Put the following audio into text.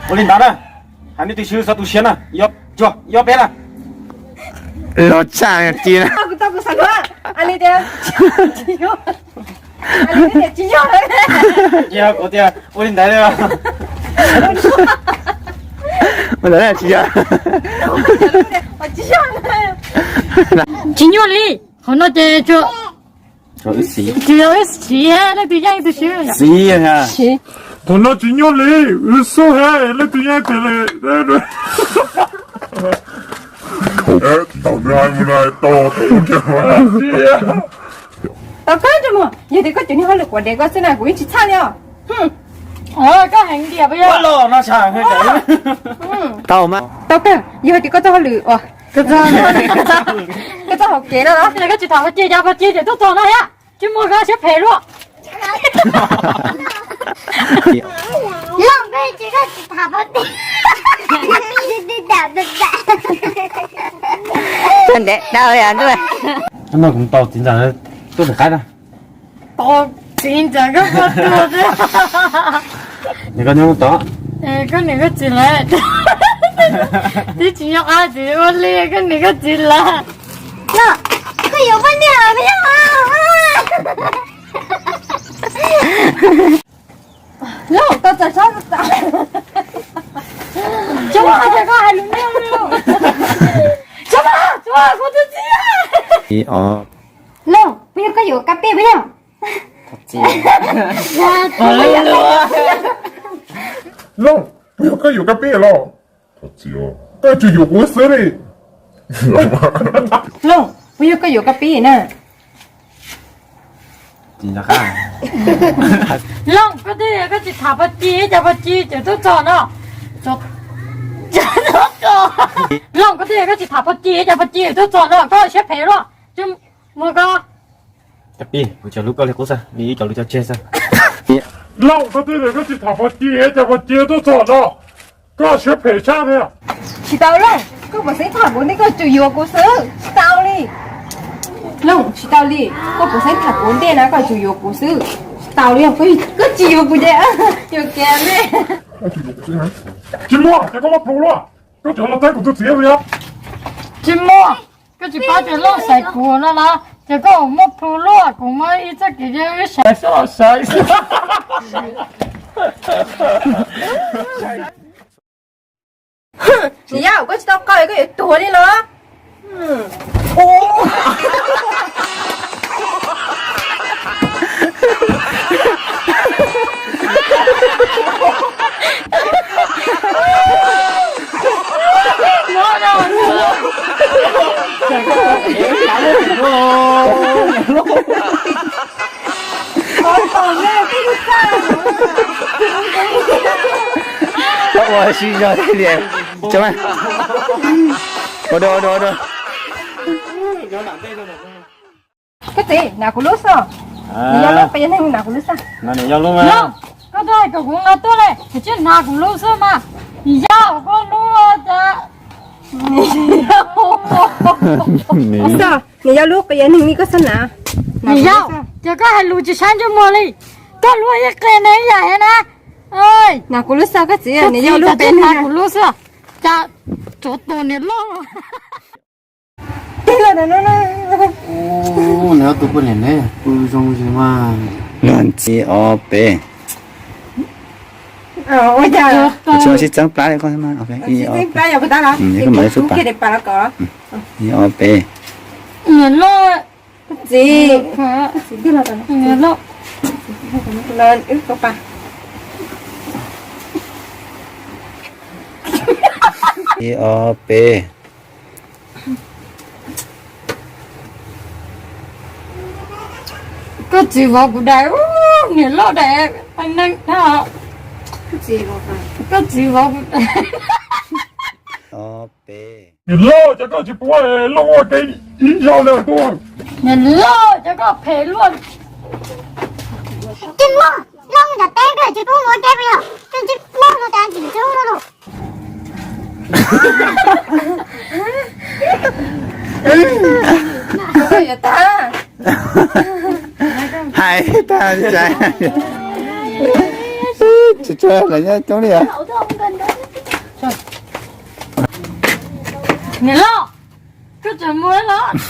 Ua li ntawd na, hais nej tus xwb xov tu siab na, yog, yog peb na. Los tshaj ci na. Kuv tau kuv xav luag, a li tias, a li tias tsis yog. Yog kuv tias ua li ntawd li. Ua ntawd tsis yog. Tsis nyuaj li, qhov no ces tsis yog wb siv, leej twg yeej tus siv. Thaum no tsis nyuaj li, wb xub he leej twg yeej tus li. Tau kawg, yog tias koj cov niag hauj lwm quav dev koj xwb na kuv yeej tsis txhaj li os. Koj heev diam. Tau mas. Tau kawg, yog tias koj txoj hauj lwm, koj txoj hauv kev no los koj tsis tham pab ci, cas pab ci ces tuaj txog no thiab. Tsis muaj koj siab phem luaj. Looj, koj tsis, koj tsis tham pab ci. Ntev dau li ntuj. No kuv tos txiv ntxawm tuaj tom qab na. Tos txiv ntxawm koj pab tuaj xwb. Nws koj nyob tod. Koj niam koj txiv lawm. Twb tsis nyob qab txiv ua li, koj niam koj txiv lawm. No, koj yuav poj niam los yog? Looj, koj txawm txhob xav. Tsuag, koj hais lus niag. Tsuag, tsuag, kuv tus txiv. Looj, puas yog koj yuav kab pej puas yog? Looj, puas yog koj yuav kab pej los? Koj tsis yuav kuv xwb li. Looj, puas yog koj yuav kab pej na? Looj, koj twb tias koj tsis tham pab ci, cas pab ci ces tuaj txog no. Looj, koj twb tias koj tsis tham pab ci, cas pab ci tuaj txog no, koj siab phem luaj. Muaj koj. Cas pib, kuv cov lub koj li qub xwb, li ib cov lub cov tseg xwb. Looj, koj twb tias koj tsis tham pab ci, cas pab ci tuaj txog no, koj siab phem tshaj li. Tsis tau Looj, koj puas xeeb tham kuv ntej koj tsuas yuav kuv xwb, tsis tau li. Looj, tsis tau li, koj puas xeeb tham kuv ntej na koj tsuas yuav kuv xwb, tsis tau li, koj tsis yuav kuv ces yuav kev ntej. Tsis muaj, ces koj muab plhu luaj, koj tseem los teb kuv tus txiv li os. Tsis muaj, koj tsis paub tias Looj xaiv kuv no los ces koj muab plhu luaj, kuv muab ib txoj kev wb saiv xwb los saiv. Niam yau, koj tsis tau qau koj yuav tuag li los? Ua si zog thiab li. Ua dua, ua dua, ua dua. Koj txiv, hnav kuv lub xwb. Niam yau lub, kuv yog neeg, hnav kuv lub xwb. Koj twb hais kom kuv nqa tuaj li, kuv tsis hnav kuv lub xwb mas. Niam yau, koj lub cas. Niam yau lub, kuv yog neeg li koj xwb na. Niam yau, ces koj hais lus tsis saib ntsej muag li. Koj lub ib qe ne ib yam thiab na. Hnav kuv lub xwb koj txiv, niam yau lub peb hnav kuv lub xwb. Cas tsuav tus niam loj. Nws ob tug poj niam ne, kuj zoo li mas. Luag ntxhi ob peb. Tsis sib txeeb plab li koj, ib ob peb. Ib ob peb. Ib ob peb. Koj txiv vov kuv daim, niam loj daim, neeg, koj txiv vov kuv daim. Niam loj, cas koj tsis pub Looj ua ke ib zaug li tuaj? Niam loj, cas koj phem luaj. Tsis muaj, Looj yog teb koj tsis pub ua ke puas yog? Koj tsis muaj ua ke tsis txhob ua. Hais tag tsa. Tsuag tsuag lawv nyob coob li os. Niam loj, koj tseem mus los?